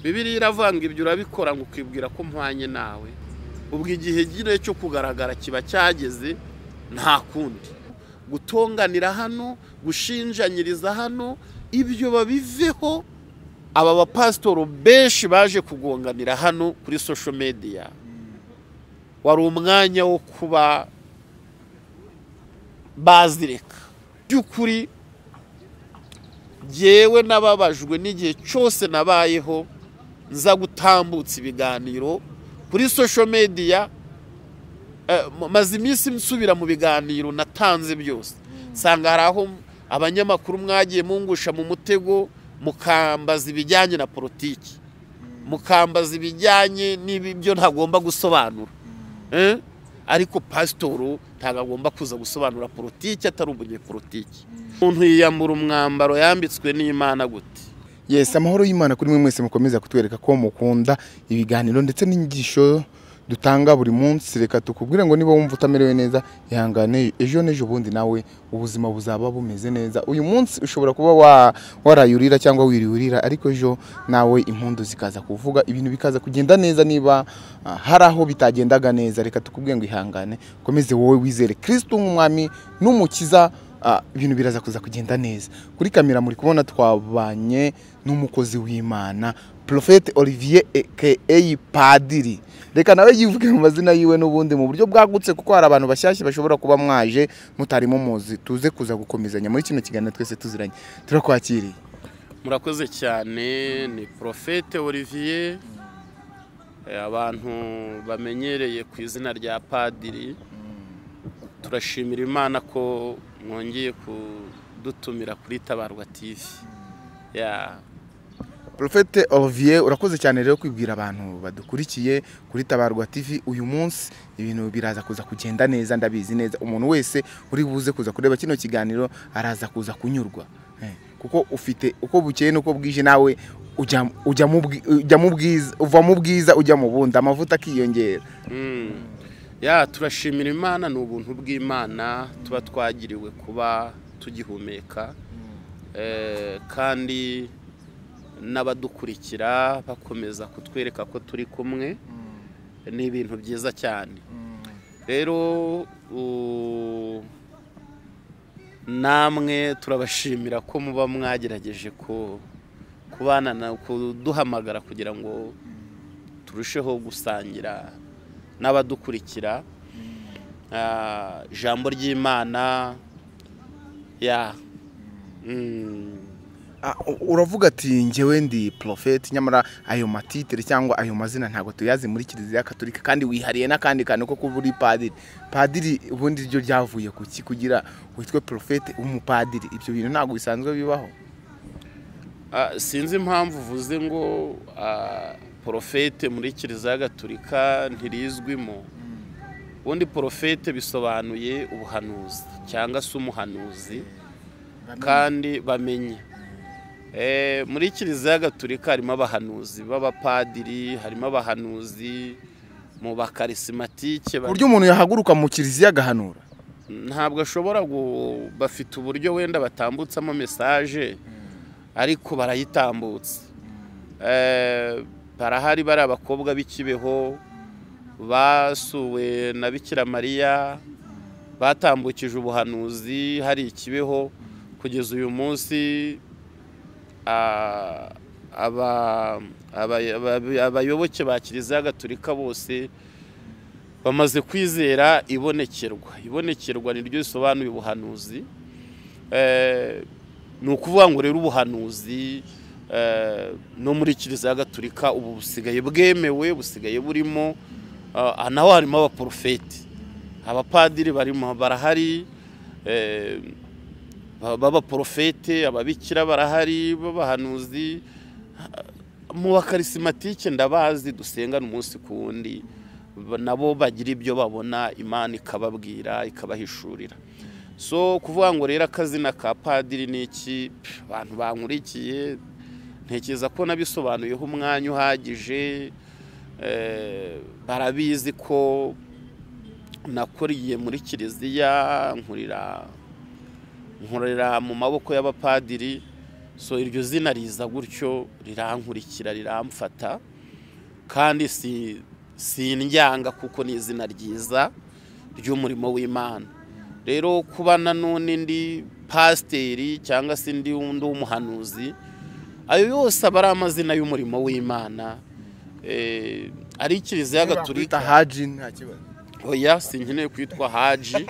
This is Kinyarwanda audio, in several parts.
Bibiliya iravanga ibyo urabikora ngo ukibwira ko mpwanye nawe. Ubwo igihe gire cyo kugaragara kiba cyageze, nta kundi. Gutonganira hano, gushinjanyiriza hano, ibyo babiveho. Aba bapasitoro benshi baje kugonganira hano kuri social media, wari umwanya wo kuba bazireka. By'ukuri jyewe nababajwe n'igihe cyose nabayeho nza gutambutsa ibiganiro kuri social media. Maze iminsi nsubira mu biganiro natanze byose, nsanga hari aho abanyamakuru mwagiye mungusha mu mutego, mukambaza ibijyanye na politiki, mukambaza ibijyanye n'ibyo ntagomba gusobanura. Ariko pasitoro ntabwo agomba kuza gusobanura politiki atari umunyepolitiki. Umuntu yiyambura umwambaro yambitswe n'Imana gute? Yes, amahoro y'Imana kuri mwe mwese mukomeza kutwereka ko mukunda ibiganiro ndetse n'inyigisho dutanga buri munsi. Reka tukubwire ngo niba wumva utamerewe neza, ihangane, ejo n'ejo bundi nawe ubuzima buzaba bumeze neza. Uyu munsi ushobora kuba warayurira cyangwa wiriyurira, ariko ejo nawe impundu zikaza kuvuga, ibintu bikaza kugenda neza. Niba hari aho bitagendaga neza, reka tukubwire ngo ihangane, komeze wowe wizere Kristo nk'umwami n'umukiza, ibintu biraza kuza kugenda neza. Kuri kamera muri kubona twabanye n'umukozi w'Imana Prophète Olivier aka Padiri. Reka nawe yivuge mu mazina yiwe n'ubundi mu buryo bwagutse, kuko hari abantu bashyashya bashobora kuba mwaje mutarimo muzi. Tuze kuza gukomezanya muri kino kiganiro twese tuziranye. Turakwakiriye. Murakoze cyane. Ni Prophète Olivier, abantu bamenyereye ku izina rya Padiri. Turashimira Imana ko mwongeye kudutumira kuri Tabarwa TV. Ya Prophète Olivier, urakoze cyane rero kwibwira abantu badukurikiye kuri Tabarwa TV uyu munsi. Ibintu biraza kuza kugenda neza, ndabizi neza. Umuntu wese uri buze kuza kureba kino kiganiro araza kuza kunyurwa, kuko ufite uko bukeye nuko bwije nawe ujya mu bwiza, uva mu bwiza ujya mu bundi, amavuta akiyongera. Ya turashimira Imana, ni ubuntu bw'Imana tuba twagiriwe kuba tugihumeka, kandi n'abadukurikira bakomeza kutwereka ko turi kumwe, ni ibintu byiza cyane. Rero namwe turabashimira ko muba mwagerageje kubana na kuduhamagara kugira ngo turusheho gusangira n'abadukurikira ijambo ry'Imana. Ya Uravuga ati njyewe ndi Prophet, nyamara ayo matitere cyangwa ayo mazina ntago tuyazi muri Kiliziya Katolika, kandi wihariye n'akandi kantu ko kuba uri padiri. Padiri ubundi ryo ryavuye kuki kugira witwe Prophet umupadiri? Ibyo bintu ntago bisanzwe bibaho. Sinzi impamvu uvuze ngo Prophet muri Kiliziya Katolika ntirizwimo. Ubundi Prophet bisobanuye ubuhanuzi cyangwa se umuhanuzi, kandi bamenye. Muri Kiliziya Gatolika harimo abahanuzi b'abapadiri, harimo abahanuzi mu bakarisimatike. Uburyo umuntu yahaguruka mu Kiliziya agahanura ntabwo ashobora, bafite uburyo wenda batambutsamo message, ariko barayitambutsa. Barahari bari abakobwa b'ikibeho basuwe na Bikira Mariya, batambukije ubuhanuzi hari ikibeho kugeza uyu munsi. Abayoboke ba Kiliziya Gatolika bose bamaze kwizera ibonekerwa. Ibonekerwa niryo risobanuye ubuhanuzi. Ni ukuvuga ngo rero ubuhanuzi no muri Kiliziya Gatolika ubu busigaye bwemewe, busigaye burimo. Naho harimo abaprofeti, abapadiri barimo barahari, b'abaprofete, ababikira barahari, b'abahanuzi. Mu bakarisimatike ndabazi dusengana umunsi ku wundi, nabo bagira ibyo babona Imana ikababwira ikabahishurira. So kuvuga ngo rero akazina ka padiri ni iki, abantu bankurikiye ntekereza ko nabisobanuyeho umwanya uhagije. Barabizi ko nakoriye muri Kiliziya, nkurira mu maboko y'abapadiri. So iryo zina riza gutyo rirankurikira, riramfata, kandi sindyanga kuko ni izina ryiza ry'umurimo w'Imana. Rero kuba nanone ndi pasiteri cyangwa se ndi undi w'umuhanuzi, ayo yose aba ari amazina y'umurimo w'Imana. Ari Kiliziya Gatolika. Haji nta kibazo. Oya, sinkeneye kwitwa Haji,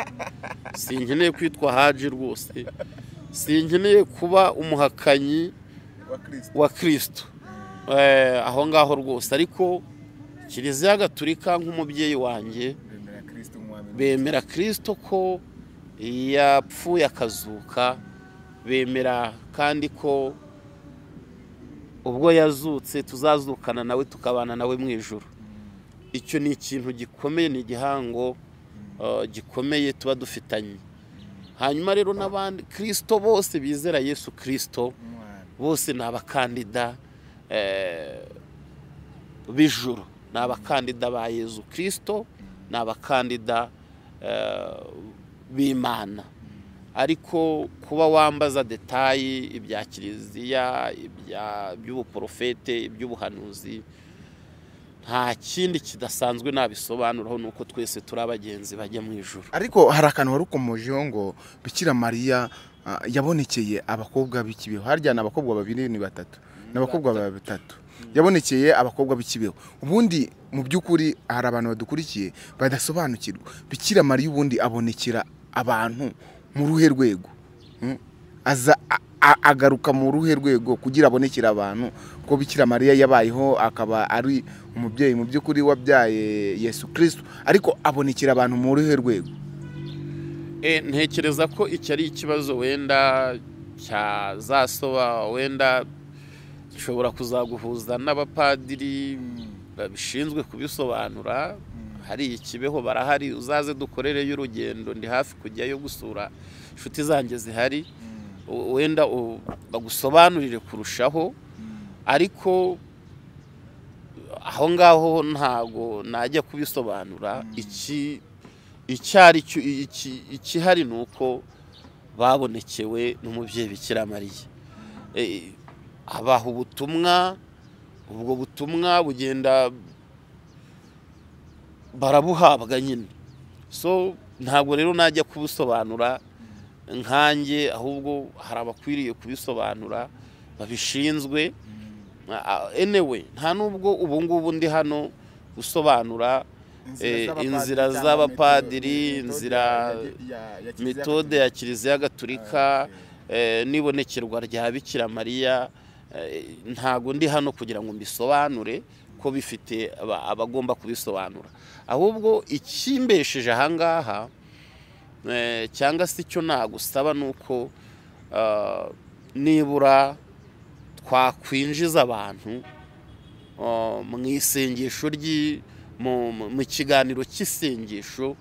sinkeneye kwitwa Haji rwose, sinkeneye kuba umuhakanyi wa Kristo aho ngaho rwose. Ariko Kiliziya Gatolika nk'umubyeyi wanjye bemera Kristo ko yapfuye akazuka, bemera kandi ko ubwo yazutse tuzazukana nawe tukabana nawe mu ijuru. Icyo ni ikintu gikomeye, ni igihango gikomeye tuba dufitanye. Hanyuma rero n'abandi Kristo bose bizera Yesu Kristo bose ni abakandida b'ijuru, ni abakandida ba Yesu Kristo, ni abakandida b'Imana. Ariko kuba wambaza detayi ibya Kiliziya, iby'ubuprofete, iby'ubuhanuzi, nta kindi kidasanzwe nabisobanuraho, nuko twese turi abagenzi bajya mu ijuru. Ariko hari akantu warukomojeho ngo Bikira Mariya yabonekeye abakobwa b'ikibeho. Harya ni abakobwa babiri ni batatu, ni abakobwa batatu yabonekeye abakobwa b'ikibeho. Ubundi mu by'ukuri hari abantu badukurikiye badasobanukirwa Bikira Mariya ubundi abonekera abantu mu ruhe rwego, aza agaruka mu ruhe rwego kugira abonekera abantu, ko Bikira Mariya yabayeho akaba ari umubyeyi mu by'ukuri wabyaye Yesu Kristo, ariko abonekera abantu mu ruhe rwego? Ntekereza ko iki ari ikibazo wenda cyazasoba, wenda nshobora kuzaguhuza n'abapadiri babishinzwe kubisobanura. Hari ikibeho barahari, uzaze dukorereyo urugendo, ndi hafi kujyayo gusura inshuti zanjye zihari, wenda bagusobanurire kurushaho. Ariko aho ngaho ntago najya kubisobanura. Ikihari ni uko babonekewe n'umubyeyi Bikira Mariya, abaha ubutumwa, ubwo butumwa bugenda barabuhabwa nyine. So ntabwo rero najya kubusobanura nkanjye, ahubwo hari abakwiriye kubisobanura babishinzwe. Anyway, nta nubwo ubu ngubu ndi hano gusobanura inzira z'abapadiri, inzira metode ya Kiliziya Gatolika n'ibonekerwa rya Bikira Mariya, ntago ndi hano kugira ngo mbisobanure ko bifite abagomba kubisobanura. Ahubwo ikimbesheje ahangaha cyangwa se icyo nagusaba nuko nibura twakwinjiza abantu mu isengesho mu kiganiro cy'isengesho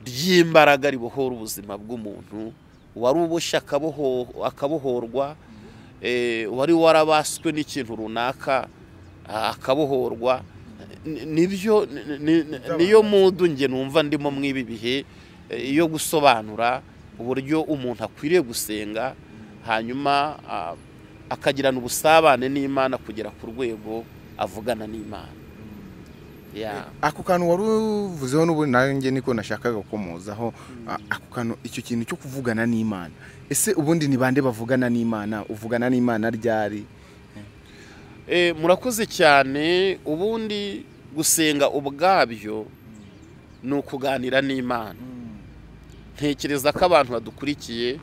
ry'imbaraga ribohora ubuzima bw'umuntu wari uboshye akabohorwa, wari warabaswe n'ikintu runaka akabohorwa. Nibyo niyo mudu nge numva ndimo mw'ibi bihe iyo gusobanura uburyo umuntu akwiriye gusenga, hanyuma akagirana ubusabane n'Imana kugera ku rwego avugana n'Imana. Ako kantu wari uvuzeho n'ubundi nanjye niko nashakaga gukomozaho, ako kantu, icyo kintu cyo kuvugana n'Imana. Ese ubundi ni bande bavugana n'Imana? Uvugana n'Imana ryari? Murakoze cyane. Ubundi gusenga ubwabyo ni ukuganira n'Imana. Ntekereza ko abantu badukurikiye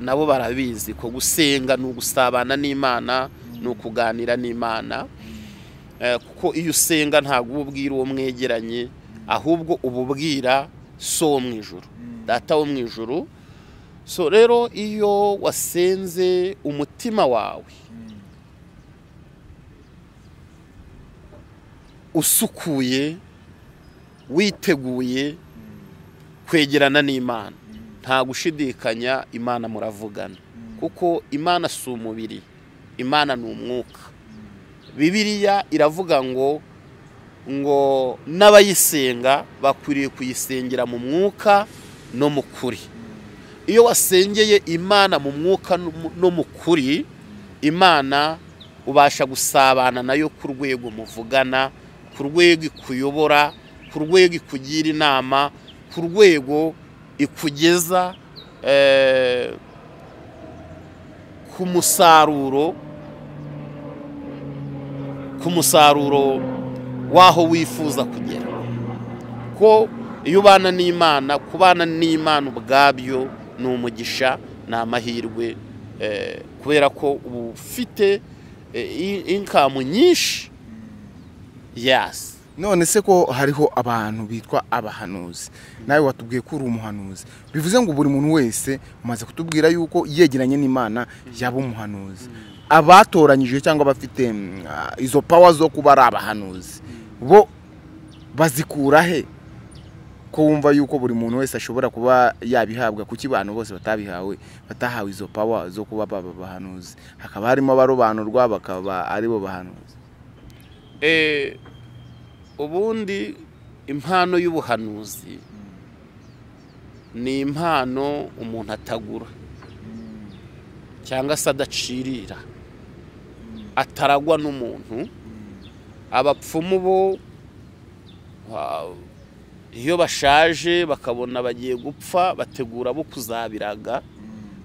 nabo barabizi ko gusenga ni ugusabana n'Imana, ni ukuganira n'Imana. Kuko iyo usenga ntabwo ubwira uwo mwegeranye, ahubwo ububwira so wo mu ijuru, data wo mu ijuru. So rero iyo wasenze umutima wawe usukuye, witeguye kwegerana n'Imana, nta gushidikanya Imana muravugana, kuko Imana si umubiri, Imana ni umwuka. Bibiliya iravuga ngo n'abayisenga bakwiriye kuyisengera mu mwuka no mu kuri. Iyo wasengeye Imana mu mwuka no mu kuri, Imana ubasha gusabana nayo ku rwego muvugana, ku rwego ikuyobora, ku rwego ikugira inama, ku rwego ikugeza ku musaruro, ku musaruro waho wifuza kugera. Ko iyo ubana n'Imana, kubana n'Imana ubwabyo ni umugisha, ni amahirwe, kubera ko uba ufite inkamu nyinshi. Yes. None se ko hariho abantu bitwa abahanuzi, nawe watubwiye ko uri umuhanuzi, bivuze ngo buri muntu wese umaze kutubwira yuko yegeranye n'Imana yaba umuhanuzi. Abatoranyije cyangwa bafite izo power zo kuba ari abahanuzi bo bazikura he? Ko wumva yuko buri muntu wese ashobora kuba yabihabwa, kuki abantu bose batabihawe, batahawe izo power zo kuba abahanuzi, hakaba harimo abarobanurwa bakaba aribo bahanuzi? Ubundi impano y'ubuhanuzi ni impano umuntu atagura cyangwa se adacirira, ataragwa n'umuntu. Abapfumu bo iyo bashaje bakabona bagiye gupfa, bategura bo kuzabiraga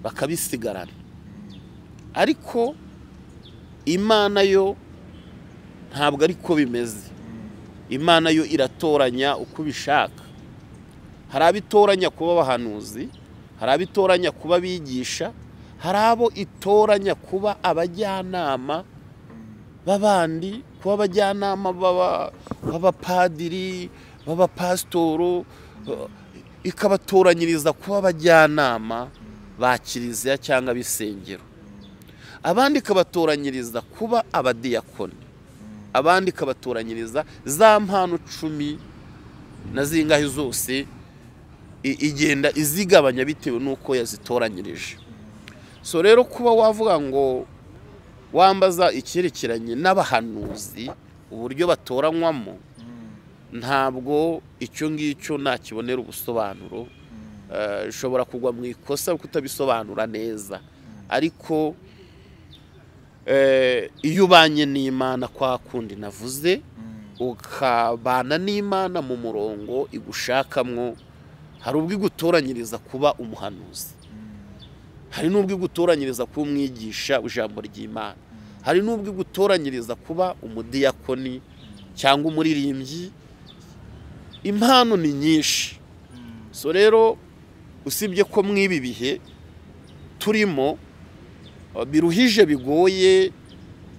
bakabisigarana. Ariko Imana yo ntabwo ariko bimeze. Imana yo iratoranya uko ubishaka. Hari abitoranya kuba abahanuzi, hari abitoranya kuba abigisha, hari abo itoranya kuba abajyanama b'abandi, kuba abajyanama b'abapadiri, b'abapasitoro, ikabatoranyiriza kuba abajyanama ba kiliziya cyangwa ab'isengero. Abandi ikabatoranyiriza kuba abadiyakoni, abandi ikabatoranyiriza za mpano 10 na zingahe zose, igenda izigabanya bitewe n'uko yazitoranyirije. So rero kuba wavuga ngo wambaza icyerekeranye n'abahanuzi uburyo batoranywamo, ntabwo icyo ngicyo nakibonera ubusobanuro. Ushobora kugwa mu ikosa kutabisobanura neza, ariko iyo ubanye n'Imana kwa kundi navuze, ukabana n'Imana mu murongo igushakamwo, hari ubwo igutoranyiriza kuba umuhanuzi, hari n'ubwo igutoranyiriza kuba umwigisha ijambo ry'Imana, hari n'ubwo igutoranyiriza kuba umudiyakoni cyangwa umuririmbyi. Impano ni nyinshi. So rero usibye ko mw'ibi bihe turimo biruhije bigoye,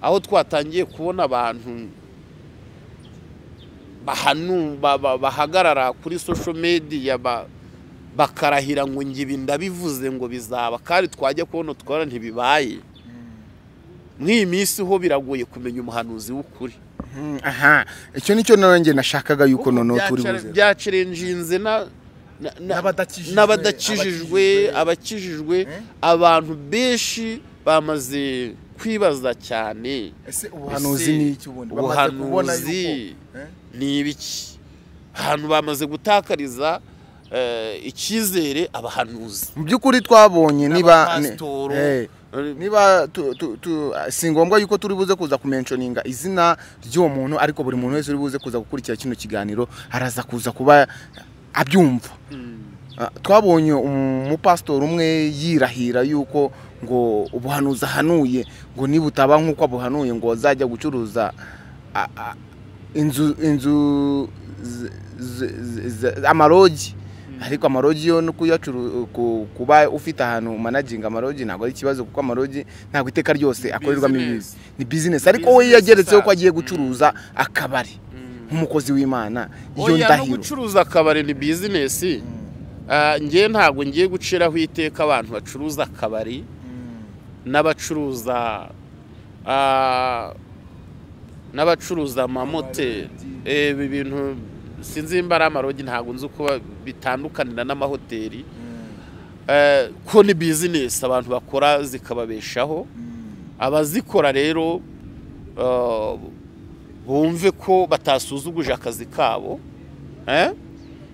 aho twatangiye kubona abantu bahagarara kuri social media bakarahira ngo ngibi ndabivuze ngo bizaba, kandi twajya kubona twara ntibibaye. Mw'iyi minsi ho biragoye kumenya umuhanuzi w'ukuri. Aha, icyo nicyo nanjye nashakaga yuko noneho turi buze. Byacerenjinze n'abadakijijwe, abakijijwe, abantu benshi bamaze kwibaza cyane. Ese ubuhanuzi ni iki ubundi? Bamaze kubona yuko ni ibiki? Ahantu bamaze gutakariza icyizere abahanuzi. Mu by'ukuri twabonye niba niba si ngombwa yuko turi buze kuza kumentioninga izina ry'uwo muntu, ariko buri muntu wese uri buze kuza gukurikira kino kiganiro araza kuza kuba abyumva. Twabonye umupastori umwe yirahira yuko ngo ubuhanuzi ahanuye ngo niba utaba nk'uko abuhanuye ngo azajya gucuruza inzu amarogi. Ariko amarogi yo no kuba ufite ahantu managinga amarogi ntabwo ari ikibazo, kuko amarogi ntabwo iteka ryose akorerwamo ibibi, ni business. Ariko we yageretseho ko agiye gucuruza akabari nk'umukozi w'Imana. Iyo ndahiro gucuruza akabari ni business. Ngiye ntabwo ngiye guciraho iteka abantu bacuruza akabari n'abacuruza amamoteri, ibi bintu sinzi imba ari amarogi, ntabwo nzi uko bitandukanira n'amahoteli, ko ni business abantu bakora zikababeshaho. Abazikora rero bumve ko batasuzuguje akazi kabo,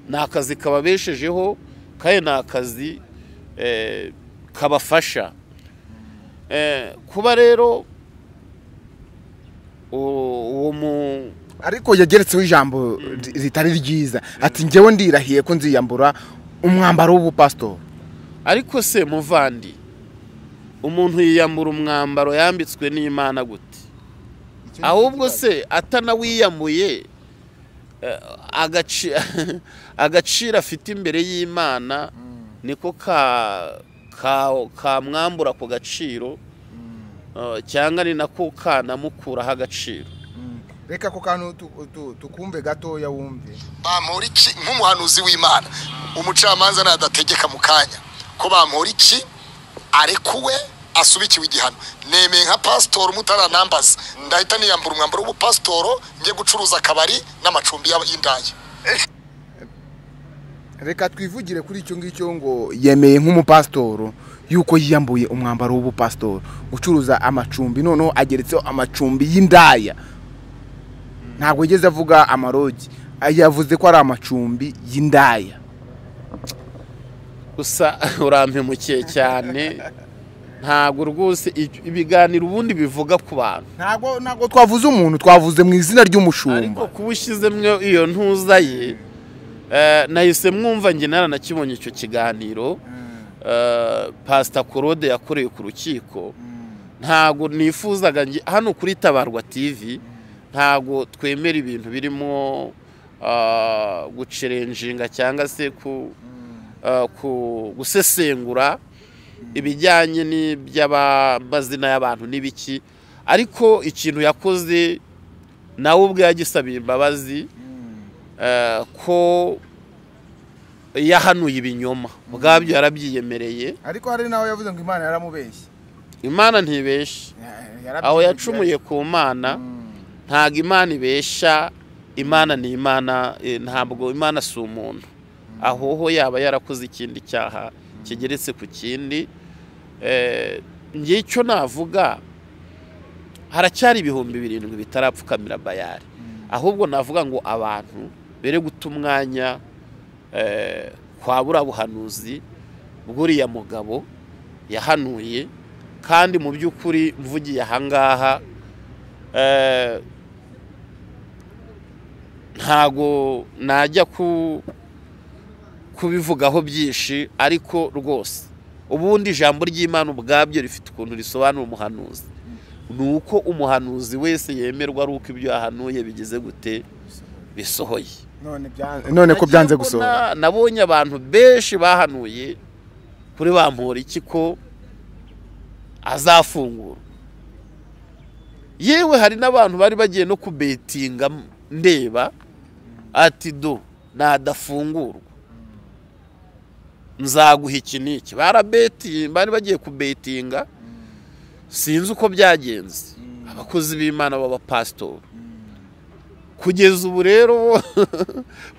ni akazi kababeshejeho, kandi ni akazi kabafasha. Kuba rero uwo ariko yageretseho ijambo ritari ryiza ati njyewe ndirahiye ko nziyambura umwambaro w'ubupastor. Ariko se muvandi, umuntu yiyambura umwambaro yambitswe n'Imana gute? Ahubwo se atanawiyambuye agaciro afite imbere y'Imana niko kamwambura ku gaciro, cyangwa ni nako kanamukuraho agaciro. Reka ko kantu tukumve gatoya wumve. Bampora iki nk'umuhanuzi w'Imana, umucamanza nadategeka mu kanya ko bampora iki arekuwe asubikiwe igihano, nemeye nka pastor mutaranambaza ndahita niyambura umwambaro w'ubupasitoro njye gucuruza akabari n'amacumbi y'indaya. Reka twivugire kuri icyo ngicyo ngo yemeye nk'umupasitoro yuko yiyambuye umwambaro w'ubupasitoro gucuruza amacumbi, noneho ageretseho amacumbi y'indaya. Ntabwo yigeze avuga amarogi, yavuze ko ari amacumbi y'indaya. Gusa urampemukiye cyane, ntabwo rwose ibiganiro ubundi bivuga ku bantu. Ntabwo twavuze umuntu, twavuze mu izina ry'umushumba. Ariko kuba ushyizemo iyo ntuza ye, nahise mwumva njye naranakibonye icyo kiganiro Pastor Claude yakoreye ku rukiko. Ntabwo nifuzaga hano kuri Tabarwa TV ntabwo twemera ibintu birimo gucerenjinga cyangwa se gusesengura ibijyanye n'iby'amazina y'abantu n'ibiki, ariko ikintu yakoze nawe ubwe yagisabiye imbabazi ko yahanuye ibinyoma ubwabyo yarabyiyemereye. Ariko hari nawe yavuze ngo Imana yaramubeshye. Imana ntibeshye, aho yacumuye ku Mana. Ntabwo Imana ibesha, Imana ni Imana, ntabwo Imana si umuntu. Aho ho yaba yarakoze ikindi cyaha kigeretse ku kindi. Ngicyo navuga, haracyari 7,000 bitarapfukamira Bayari. Ahubwo navuga ngo abantu bere guta umwanya kwa buriya buhanuzi bw'uriya mugabo yahanuye, kandi mu by'ukuri mvugiye ahangaha ntago najya kubivugaho byinshi, ariko rwose ubundi ijambo ry'Imana ubwabyo rifite ukuntu risobanura umuhanuzi. Nuko umuhanuzi wese yemerwa ari uko ibyo yahanuye bigeze gute bisohoye. None ko byanze gusohora. Nabonye abantu benshi bahanuye kuri bampora iki ko azafungura. Yewe hari n'abantu bari bagiye no kubetinga ndeba ati do nadafungurwa nzaguha iki n'iki. Barabeti bari bagiye kubetinga, sinzi uko byagenze. Abakozi b'Imana b'abapasitori kugeza ubu rero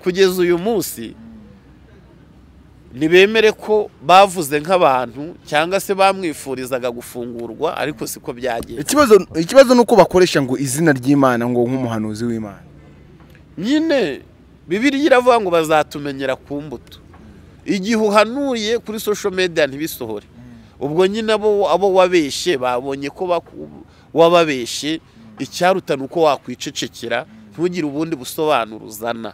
kugeza uyu munsi ntibemere ko bavuze nk'abantu cyangwa se bamwifurizaga gufungurwa, ariko siko byagenze. Ikibazo nuko bakoresha ngo izina ry'Imana ngo nk'umuhanuzi w'Imana. Nyine Bibiliya iravuga ngo bazatumenyera ku mbuto. Igihe uhanuye kuri social media ntibisohore, ubwo nyine abo wabeshe babonye ko wababeshe. Icyaruta nuko wakwicecekera ntugire ubundi busobanuro uzana.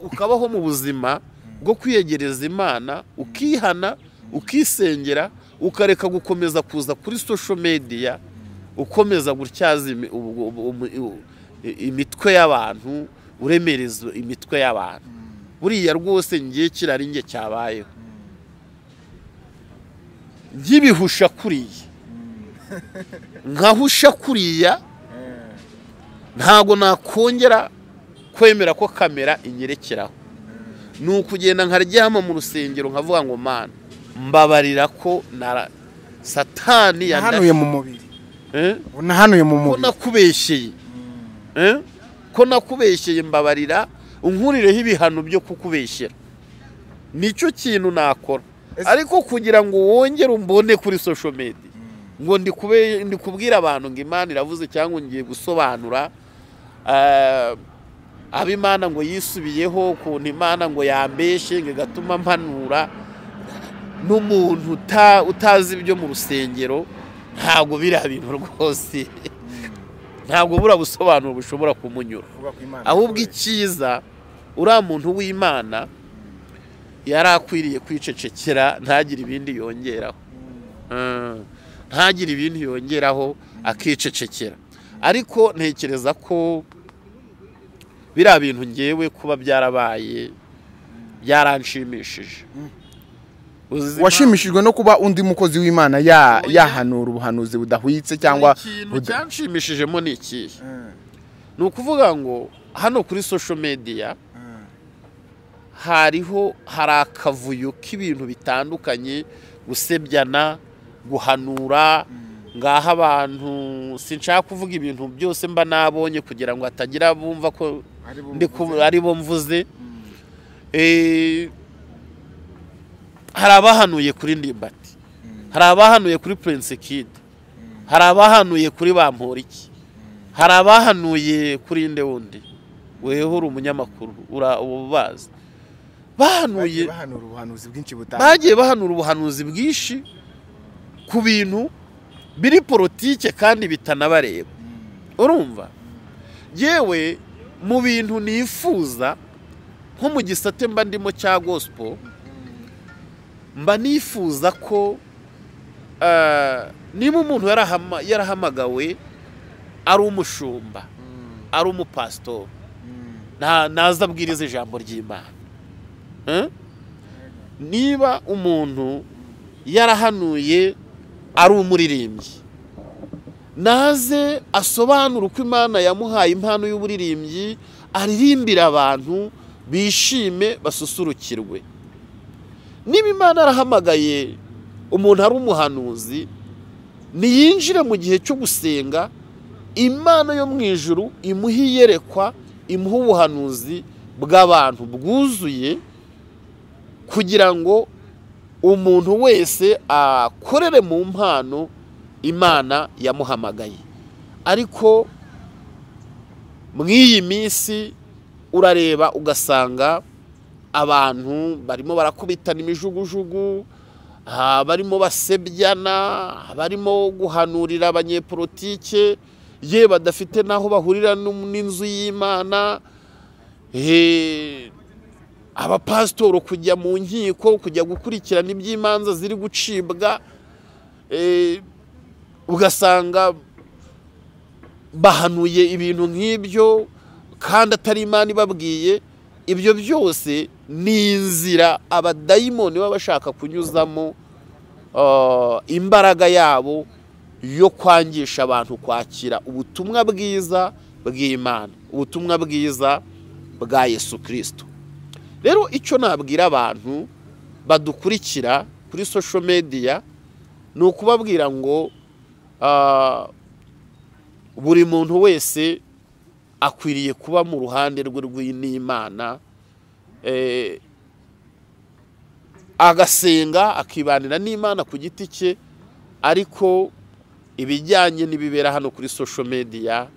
Ukabaho mu buzima bwo kwiyegereza Imana, ukihana, ukisengera, ukareka gukomeza kuza kuri social media ukomeza gutyaza imitwe y'abantu, uremereza imitwe y'abantu. Buriya rwose ngiye kirari nge cyabayeho nk'ibihusha kuriya, nkahusha kuriya, ntago nakongera kwemera ko kamera inyerekeraho. Ni ukugenda nkaryama mu rusengero nkavuga ngo Mana mbabarira ko na Satani yahanuye mu mubiri. Nahanuye mu mubiri ko nakubeshyeye, ko nakubeshyeye, mbabarira unkurireho ibihano byo kukubeshyera. Nicyo kintu nakora. Ariko kugira ngo wongere umbone kuri social media ngo ndikubwira abantu ngo Imana iravuze cyangwa ngiye gusobanura ab'Imana ngo yisubiyeho ukuntu Imana ngo yambeshe ngo igatuma mpanura, N'umuntu utazi ibyo mu rusengero ntabwo biriya bintu rwose, ntabwo buriya busobanuro bushobora kumunyura. Ahubwo icyiza, uriya muntu w'Imana yari akwiriye kwicecekera, ntagire ibindi yongeraho, ntagire ibindi yongeraho, akicecekera. Ariko ntekereza ko biriya bintu ngewe kuba byarabaye byaranshimishije. Washimishijwe no kuba undi mukozi w'Imana yahanura ubuhanuzi budahwitse cyangwa? Ikintu cyanshimishijemo ni ikihe? Ni ukuvuga ngo hano kuri social media hariho hari akavuyo k'ibintu bitandukanye, gusebyana, guhanura. Ngaha abantu, sinshaka kuvuga ibintu byose mba nabonye kugira ngo hatagira bumva ko ari bo mvuze. Hari abahanuye kuri Ndimbati, hari abahanuye kuri Prince Kid, hari abahanuye kuri Bamporiki, hari abahanuye kuri nde wundi, weho uri umunyamakuru ubazi. Bahanuye bagiye bahanura ubuhanuzi bwinshi ku bintu biri politike kandi bitanabareba. Urumva, yewe mu bintu nifuza nko mu gisate mba ndimo cya gospel, mba nifuza ko niba umuntu yarahamagawe ari umushumba, ari umupasitori, naza abwiriza ijambo ry'Imana. Niba umuntu yarahanuye ari umuririmbyi, naze asobanura uko Imana yamuhaye impano y'uburirimbyi, aririmbira abantu bishime basusurukirwe. Niba Imana arahamagaye umuntu ari umuhanuzi, niyinjire mu gihe cyo gusenga, Imana yo mu ijuru imuhe iyerekwa, imuhe ubuhanuzi bw'abantu bwuzuye, kugira ngo umuntu wese akorere mu mpano Imana yamuhamagaye. Ariko mw'iyi minsi urareba ugasanga abantu barimo barakubitana imijugujugu, barimo basebyana, barimo guhanurira abanyepolitike ye badafite naho bahurira n'inzu y'Imana, abapasitoro kujya mu nkiko, kujya gukurikirana iby'imanza ziri gucibwa, ugasanga bahanuye ibintu nk'ibyo kandi atari Imana ibabwiye. Ibyo byose ni inzira abadayimoni baba bashaka kunyuzamo imbaraga yabo yo kwangisha abantu kwakira ubutumwa bwiza bw'Imana, ubutumwa bwiza bwa Yesu Kristo. Rero icyo nabwira abantu badukurikira kuri social media ni ukubabwira ngo buri muntu wese akwiriye kuba mu ruhande rwe rw'Imana, agasenga akibanira n'Imana ku giti cye. Ariko ibijyanye n'ibibera hano kuri social media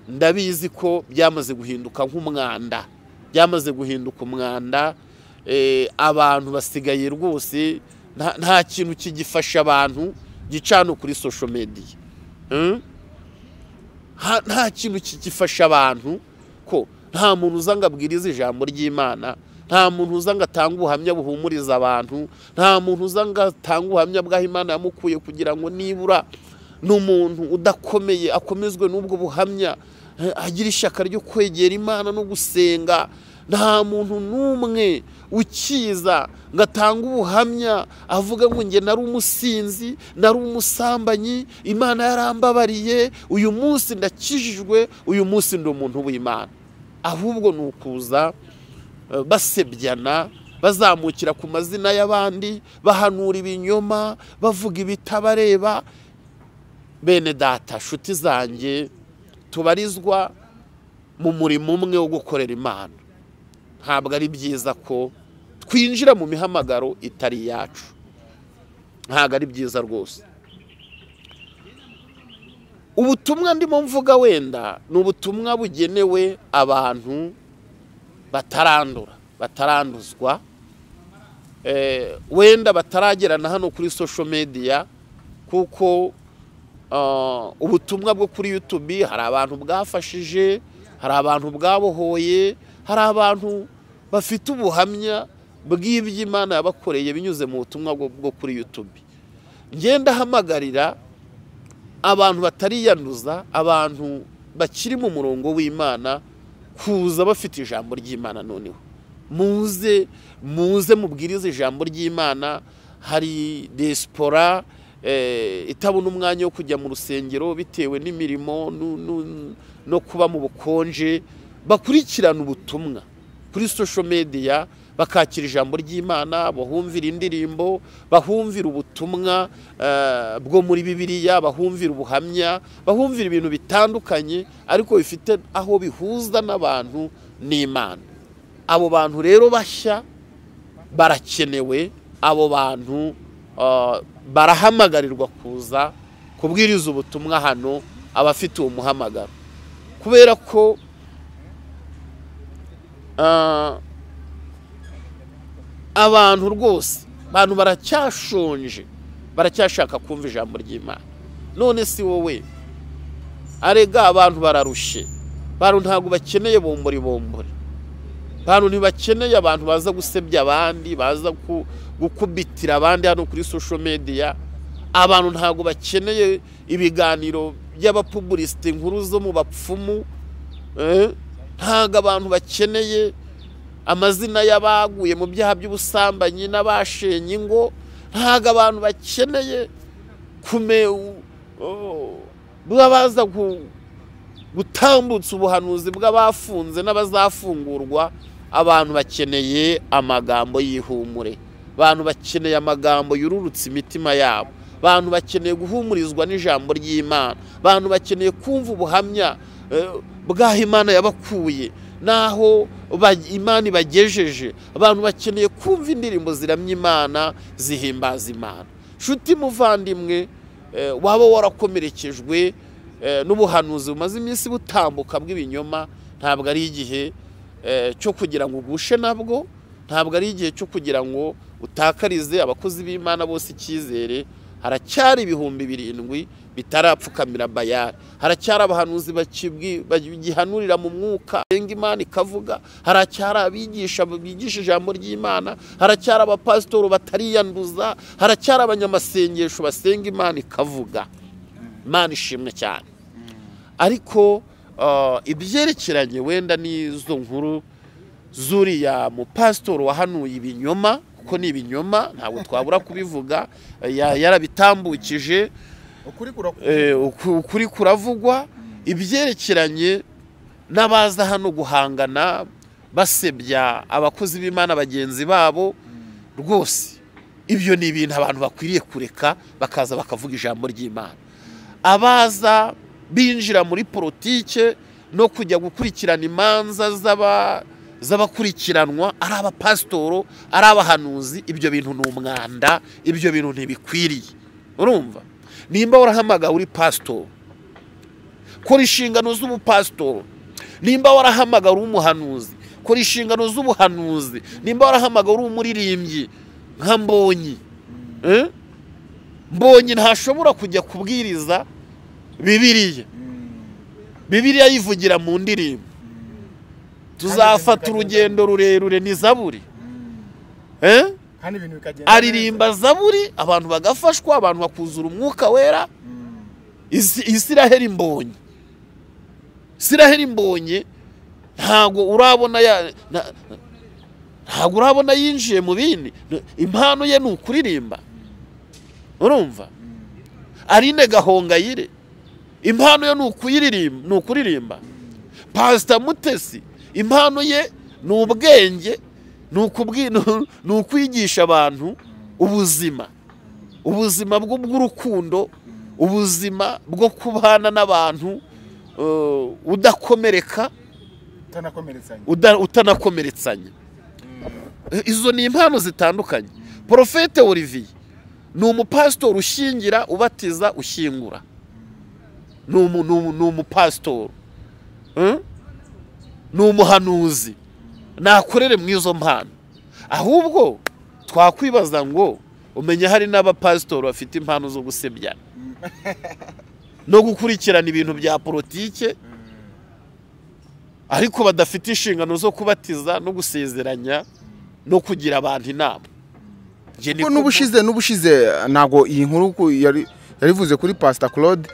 ndabizi ko byamaze guhinduka nk'umwanda, byamaze guhinduka umwanda. Abantu basigaye rwose nta kintu kigifasha abantu gicano kuri social media. Nta kintu kigifasha abantu, ko nta muntu uza ngo abwirize ijambo ry'Imana, nta muntu uza ngo atange ubuhamya buhumuriza abantu, nta muntu uza ngo atange ubuhamya bw'aho Imana yamukuye kugira ngo nibura n'umuntu udakomeye akomezwe n'ubwo buhamya, agira ishyaka ryo kwegera Imana no gusenga. Nta muntu n'umwe ukiza ngo atange ubuhamya avuga ngo njye nari umusinzi, nari umusambanyi, Imana yarambabariye, uyu munsi ndakijijwe, uyu munsi ndi umuntu w'Imana. Ahubwo ni ukuza basebyana, bazamukira ku mazina y'abandi, bahanura ibinyoma, bavuga ibitabareba. Bene data, nshuti zanjye, tubarizwa mu murimo umwe wo gukorera Imana. Ntabwo ari byiza ko twinjira mu mihamagaro itari iyacu, ntabwo ari byiza rwose. Ubutumwa ndimo mvuga wenda ni ubutumwa bugenewe abantu batarandura, bataranduzwa. wenda bataragerana hano kuri social media, kuko ubutumwa bwo kuri YouTube hari abantu bwafashije, hari abantu bwabohoye, hari abantu bafite ubuhamya bw'iby'Imana yabakoreye binyuze mu butumwa bwo kuri YouTube. Ngenda hamagarira abantu batariyanduza, abantu bakiri mu murongo w'Imana kuza bafite ijambo ry'Imana. Noneho muze mubwirize ijambo ry'Imana. Hari diaspora itabona umwanya wo kujya mu rusengero bitewe n'imirimo no kuba mu bukonje, bakurikirana ubutumwa kuri social media, bakakira ijambo ry'Imana, bahumvira indirimbo, bahumvira ubutumwa bwo muri Bibiliya, bahumvira ubuhamya, bahumvira ibintu bitandukanye ariko bifite aho bihuza n'abantu n'Imana. Abo bantu rero bashya barakenewe, abo bantu barahamagarirwa kuza kubwiriza ubutumwa hano, abafite uwo muhamagaro, kubera ko abantu rwose abantu baracyashonje, baracyashaka kumva ijambo ry'Imana. None si wowe arega, abantu bararushe, abantu ntabwo bakeneye bombori bombori, abantu ntibakeneye abantu baza gusebya abandi, baza gukubitira abandi hano kuri social media. Abantu ntabwo bakeneye ibiganiro by'abapubliciste, inkuru zo mu bapfumu, ntabwo abantu bakeneye amazina y'abaguye mu byaha by'ubusambanyi n'abashenye ingo, ntabwo abantu bakeneye baza gutambutsa ubuhanuzi bw'abafunze n'abazafungurwa. Abantu bakeneye amagambo y'ihumure, abantu bakeneye amagambo yururutse imitima yabo, abantu bakeneye guhumurizwa n'ijambo ry'Imana, abantu bakeneye kumva ubuhamya bw'aho Imana yabakuye naho Imana ibagejeje, abantu bakeneye kumva indirimbo ziramya Imana, zihimbaza Imana. Nshuti muvandimwe, waba warakomerekejwe n'ubuhanuzi bumaze iminsi butambuka bw'ibinyoma, ntabwo ari igihe cyo kugira ngo ugushe nabwo, ntabwo ari igihe cyo kugira ngo utakarize abakozi b'Imana bose icyizere. Haracyari 7,000 bitarapfukamira Bayali, haracyari abahanuzi bagihanurira mu mwuka Imana ikavuga, haracyari abigisha bigisha ijambo ry'Imana, haracyari abapasitoro batariyanduza, haracyari abanyamasengesho basenga Imana ikavuga. Imana ishimwe cyane. Ariko ibyerekeranye wenda n'izo nkuru zuriya mupasitoro wahanuye ibinyoma, kuko ni ibinyoma ntabwo twabura kubivuga, yarabitambukije, ukuri kuravugwa. Ibyerekeranye n'abaza hano guhangana basebya abakozi b'Imana bagenzi babo, rwose ibyo ni ibintu abantu bakwiriye kureka, bakaza bakavuga ijambo ry'Imana. Abaza binjira muri politike no kujya gukurikirana imanza z'abakurikiranwa, ari abapasitoro, ari abahanuzi, ibyo bintu ni umwanda, ibyo bintu ntibikwiriye. Urumva, nimba warahamagawe uri pasitoro, kora inshingano z'ubupasitoro. Nimba warahamagawe uri umuhanuzi, kora inshingano z'ubuhanuzi. Nimba warahamagawe uri umuririmbyi nka Mbonyi, Mbonyi ntashobora kujya kubwiriza Bibiliya, Bibiliya yivugira mu ndirimbo. Tuzafata urugendo rurerure ni Zaburi, aririmba Zaburi abantu bagafashwa, abantu bakuzura umwuka wera. Isiraheli Mbonyi, Isiraheli Mbonyi ntabwo urabona ntabwo urabona yinjiye mu bindi, impano ye ni ukuririmba. Urumva, Aline Gahongayire impano ye ni ukuririmba. Pastor Mutesi impano ye ni ubwenge, ni ukwigisha abantu ubuzima, ubuzima bw'urukundo, ubuzima bwo kubana n'abantu udakomereka, utanakomeretsanya. Izo ni impano zitandukanye. Profete Olivier ni umupasitori ushyingira, ubatiza, ushyingura. Ni umupasitori, ni umuhanuzi, nakorere mu izo mpano. Ahubwo Twakwibaza ngo umenya hari n'abapasitori bafite impano zo gusebyana no gukurikirana ibintu bya politike, ariko badafite inshingano zo kubatiza no gusezeranya no kugira abantu inama. N'ubushize ntabwo iyi nkuru yarivuze kuri Pastor Claude,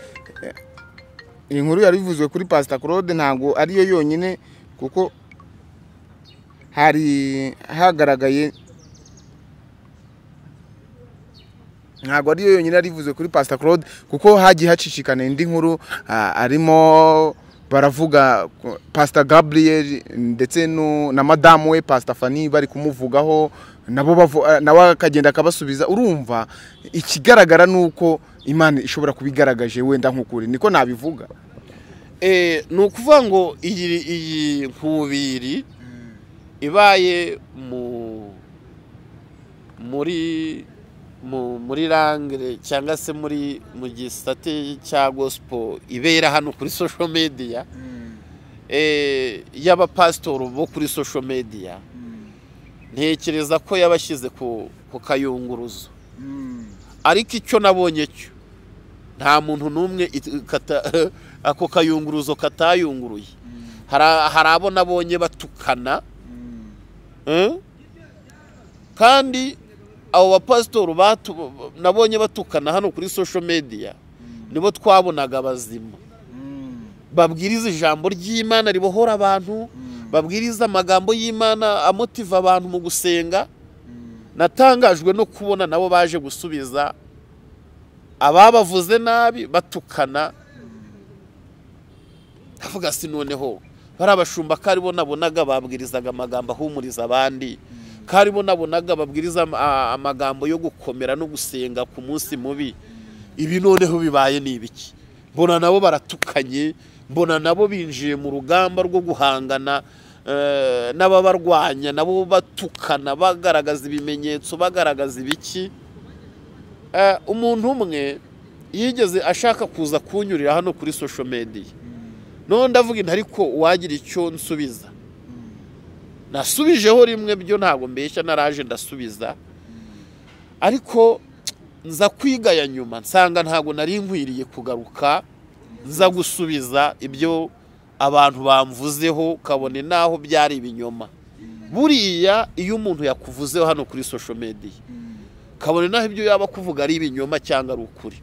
iyi nkuru yarivuzwe kuri Pastor Claude ntabwo ariyo yonyine, kuko hari hagaragaye, ntabwo ariyo yonyine yarivuzwe kuri Pastor Claude, kuko hagiye hacicikana indi nkuru arimo baravuga Pastor Gabriel ndetse na madamu we Pastor Fanny bari kumuvugaho, nabo nawe akagenda akabasubiza. Urumva ikigaragara nuko Imana ishobora kubigaragaje wenda nk'ukuri, niko nabivuga. Ni ukuvuga ngo iyi nkubiri ibaye muri rangre cyangwa se muri mu gisate cya gospel ibera hano kuri social media, y'abapasitori bo kuri social media, ntekereza ko yabashyize ku kayunguruzo. Ariko icyo nabonye cyo nta muntu n'umwe ako kayunguruzo katayunguruye. Hari abo nabonye batukana, kandi abo bapasitori nabonye batukana hano kuri social media nibo twabonaga bazima, babwiriza ijambo ry'Imana ribohora abantu, babwiriza amagambo y'Imana amotiva abantu mu gusenga. Natangajwe no kubona nabo baje gusubiza ababavuze nabi batukana. Ndavuga si noneho bari abashumba kari bo nabonaga babwirizaga amagambo ahumuriza abandi, kari bo nabonaga babwiriza amagambo yo gukomera no gusenga ku munsi mubi, ibi noneho bibaye ni ibiki? Mbona nabo baratukanye, mbona nabo binjiye mu rugamba rwo guhangana n'ababarwanya, nabo batukana bagaragaza ibimenyetso, bagaragaza ibiki. Umuntu umwe yigeze ashaka kuza kunyurira hano kuri social media, none ndavuga inti ariko wagira icyo nsubiza. Nasubijeho rimwe byo ntabwo mbeshya, naraje ndasubiza, ariko nza kwigaya nyuma nsanga ntabwo nari nkwiriye kugaruka nza gusubiza ibyo abantu bamvuzeho, kabone naho byari ibinyoma. Buriya iyo umuntu yakuvuzeho hano kuri social media, kabone naho ibyo yaba kuvuga ari ibinyoma cyangwa ari ukuri,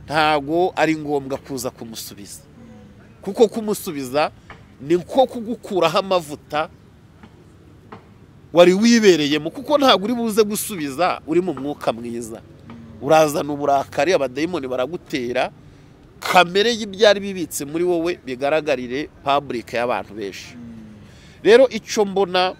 ntago ari ngombwa kuza kumusubiza, kuko kumusubiza ni nko kugukuraho amavuta wari wibereyemo, kuko ntabwo uri buze gusubiza uri mu mwuka mwiza. Urazana uburakari, abadayimoni baragutera, kamere y'ibyari bibitse muri wowe bigaragarire public y'abantu benshi. Rero icyo mbona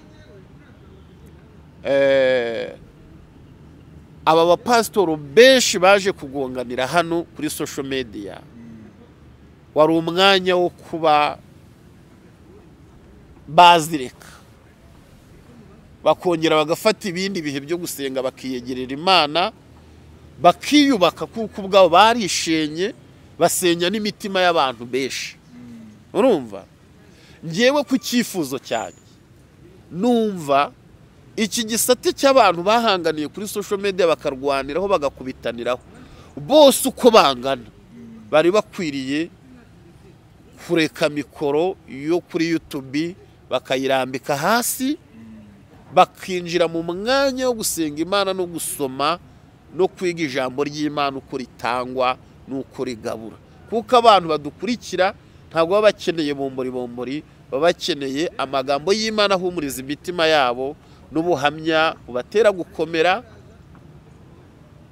aba bapasitori benshi baje kugonganira hano kuri social media, wari umwanya wo kuba bazireka bakongera bagafata ibindi bihe byo gusenga, bakiyegerera Imana, bakiyubaka, kuko ubwabo barishenye basenya n'imitima y'abantu benshi. Urumva ngewe ku cyifuzo cyanjye numva iki gisate cy'abantu bahanganiye kuri social media bakarwaniraho bagakubitaniraho bose uko bangana, bari bakwiriye kureka mikoro yo kuri YouTube bakayirambika hasi, bakinjira mu mwanya wo gusenga Imana no gusoma no kwiga ijambo ry'Imana uko ritangwa n'uko rigabura. Kuko abantu badukurikira ntabwo baba bakeneye bombori bombori, baba bakeneye amagambo y'Imana ahumuriza imitima yabo n'ubuhamya bubatera gukomera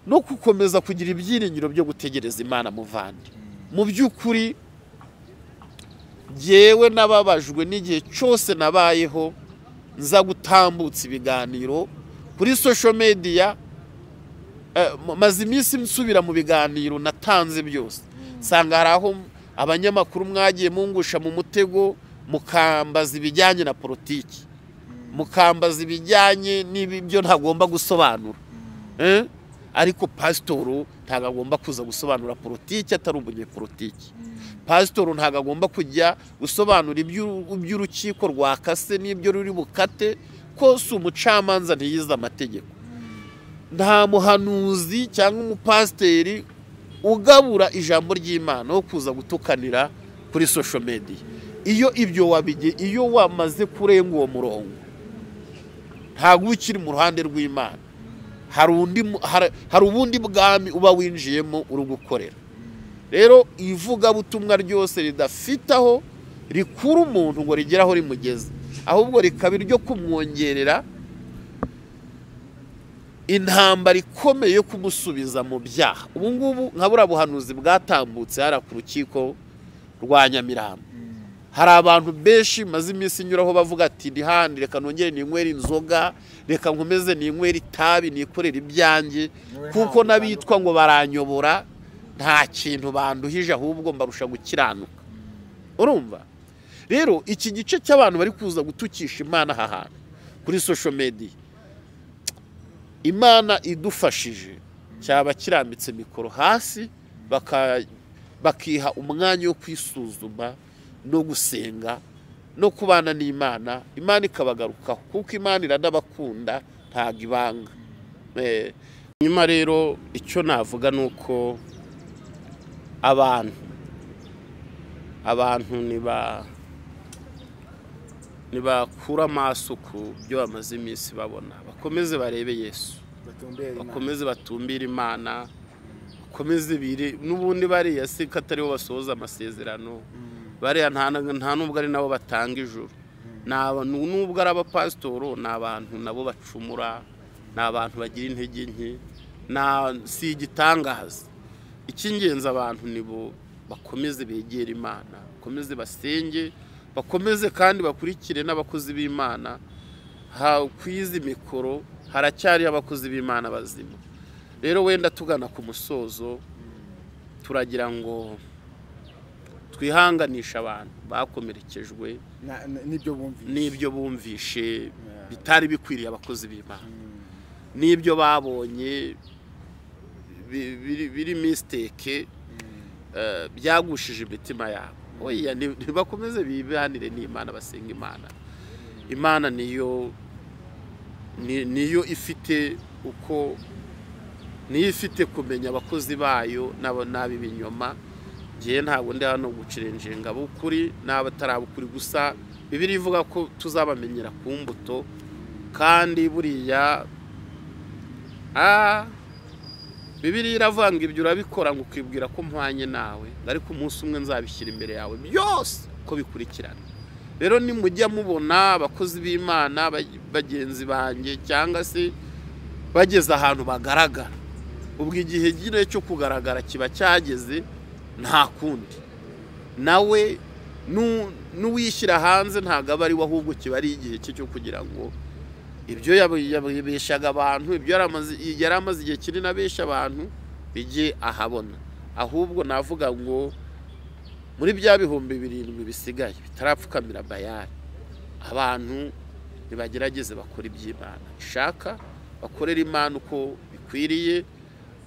no gukomeza kugira ibyiringiro byo gutegereza Imana. Muvandi, mu by'ukuri jyewe nababajwe n'igihe cyose nabayeho nza gutambutsa ibiganiro kuri social media. Maze iminsi nsubira mu biganiro natanze byose, nsanga hari aho abanyamakuru mwagiye mungusha mu mutego, mukambaza ibijyanye na politiki, mukambaza ibijyanye n'ibyo ntagomba gusobanura. Ariko pasitoro ntabwo agomba kuza gusobanura politiki atari umunyepolitiki. Pasitoro ntabwo agomba kujya gusobanura iby'urukiko rwakase n'ibyo ruri bukate, ko si umucamanza ntiyize amategeko. Nta muhanuzi cyangwa umupasiteri ugabura ijambo ry'Imana wo kuza gutukanira kuri social media. Iyo ibyo wabige, iyo wamaze kurenga uwo murongo, ntabwo ukiri mu ruhande rw'Imana. Hari ubundi bwami uba winjiyemo uri gukorera. Rero ivugabutumwa ryose ridafite aho rikura umuntu ngo rigere aho rimugeze, ahubwo rikaba iryo kumwongerera intambara ikomeye yo kumusubiza mu byaha. Ubu ngubu nka buriya buhanuzi bwatambutse hariya ku rukiko rwa Nyamirambo, hari abantu benshi maze iminsi inyuraho bavuga ati ndi handi, reka nongere ninywere inzoga, reka nkomeze ninywere itabi, nikorere ibyanjye, kuko n'abitwa ngo baranyobora nta kintu banduhije, ahubwo mbarusha gukiranuka. Urumva rero iki gice cy'abantu bari kuza gutukisha Imana aha hantu kuri social media, Imana idufashije cyaba kirambitse mikoro hasi, bakiha umwanya wo kwisuzuma no gusenga no kubana n'Imana, Imana ikabagarukaho, kuko Imana iranabakunda ntago ibanga. Nyuma rero icyo navuga nuko abantu nibakura amaso ku byo bamaze iminsi babona, bakomeze barebe Yesu, bakomeze batumbire Imana, bakomeze bire n'ubundi bariya si ko ataribo basohoza amasezerano, bariya nta nubwo ari nabo batanga ijuru, nubwo ari abapasitoro, ni abantu nabo bacumura, ni abantu bagira intege nke, si igitangaza. Icy'ingenzi abantu nibo bakomeze begere Imana, bakomeze basenge, bakomeze kandi bakurikire n'abakozi b'Imana. Kwizi mikoro haracyari abakozi b'Imana bazima. Rero wenda tugana ku musozo, turagira ngo twihanganisha abantu bakomerekejwe n'ibyo bumvishe bitari bikwiriye abakozi b'Imana, n'ibyo babonye biri mistake byagushije imitima yabo. Oya, ntibakomeze bibanire n'Imana, basenga Imana. Imana niyo ifite uko, niyo ifite kumenya abakozi bayo n'ab'ibinyoma. Ngiye ntabwo ndi hano gucirenjenga ab'ukuri n'abatarabukuri, gusa Bibiliya ivuga ko tuzabamenyera ku mbuto, kandi buriya Bibiliya iravuga ngo ibyo urabikora ngo ukibwira ko mpwanye nawe, ariko umunsi umwe nzabishyira imbere yawe byose ko bikurikirana. Rero nimujya mubona abakozi b'Imana bagenzi banjye cyangwa se bageze ahantu bagaragara, ubwo igihe gire cyo kugaragara kiba cyageze, nta kundi nawe n'uwishyira hanze ntabwo aba ari we, ahubwo kiba ari igihe cye cyo kugira ngo ibyo yabeshaga abantu, ibyo yari amaze igihe kinini abesha abantu bijye ahabona. Ahubwo navuga ngo muri bya 7,000 bisigaye bitarapfukamira Bayali, abantu nibagerageze bakora iby'Imana ishaka, bakorera Imana uko bikwiriye,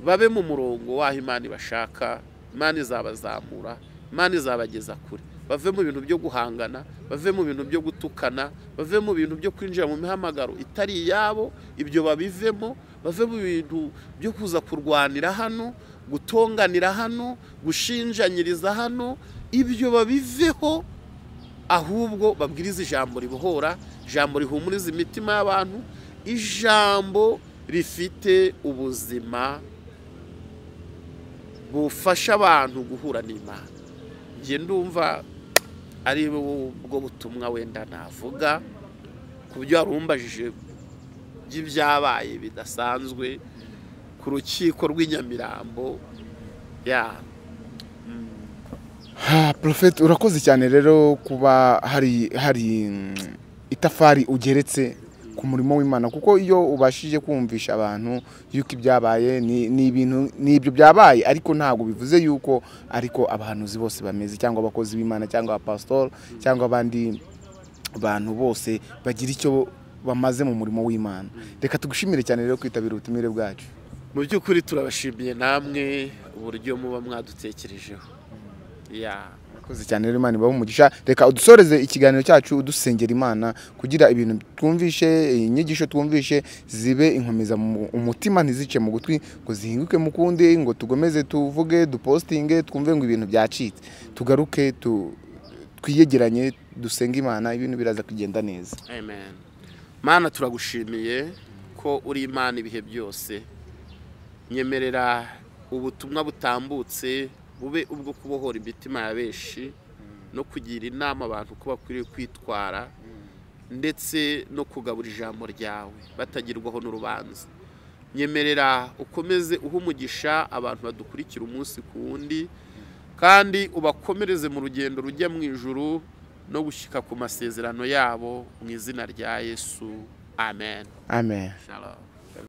babe mu murongo w'aho Imana ibashaka. Imana izabazamura, Imana izabageza kure. Bave mu bintu byo guhangana, bave mu bintu byo gutukana, bave mu bintu byo kwinjira mu mihamagaro itari iyabo, ibyo babivemo, bave mu bintu byo kuza kurwanira hano, gutonganira hano, gushinjanyiriza hano, ibyo babiveho, ahubwo babwiriza ijambo ribohora, ijambo rihumuriza imitima y'abantu, ijambo rifite ubuzima bufasha abantu guhura n'Imana. Ngiye ndumva ari ubwo butumwa wenda navuga ku byo warumbajije by'ibyabaye bidasanzwe ku rukiko rw'Inyamirambo. Ya Prophet, urakoze cyane rero kuba hari itafari ugeretse ku murimo w'Imana, kuko iyo ubashije kumvisha abantu yuko ibyabaye ni ibintu nibyo byabaye, ariko ntago bivuze yuko ariko abahanuzi bose bameze, cyangwa abakozi b'Imana, cyangwa abapastor, cyangwa abandi bantu bose bagira icyo bamaze mu murimo w'Imana. Reka tugushimire cyane rero kwitabira ubutumire bwacu. Mu by'ukuri turabashimiye namwe uburyo muba mwadutekerejeho. Ya. Murakoze cyane rero, Imana ibahe umugisha. Reka udusoreze ikiganiro cyacu udusengera Imana kugira ibintu twumvishe, inyigisho twumvishe zibe inkomeza mu umutima, ntizice mu gutwi ngo zihinguke mu kundi, ngo tugomeze tuvuge, dupostinge, twumve ngo ibintu byacitse. Tugaruke twiyegeranye, dusenge Imana, ibintu biraza kugenda neza. Amen. Mana, turagushimiye ko uri Imana ibihe byose. Nyemerera ubutumwa butambutse bube ubwo kubohora imitima ya benshi no kugira inama abantu ko bakwiriye kwitwara, ndetse no kugabura ijambo ryawe batagirwaho n'urubanza. Nyemerera ukomeze uhe umugisha abantu badukurikira umunsi ku wundi, kandi ubakomereze mu rugendo rujya mu ijuru no gushyika ku masezerano yabo, mu izina rya Yesu, amen. Amen. Shalom.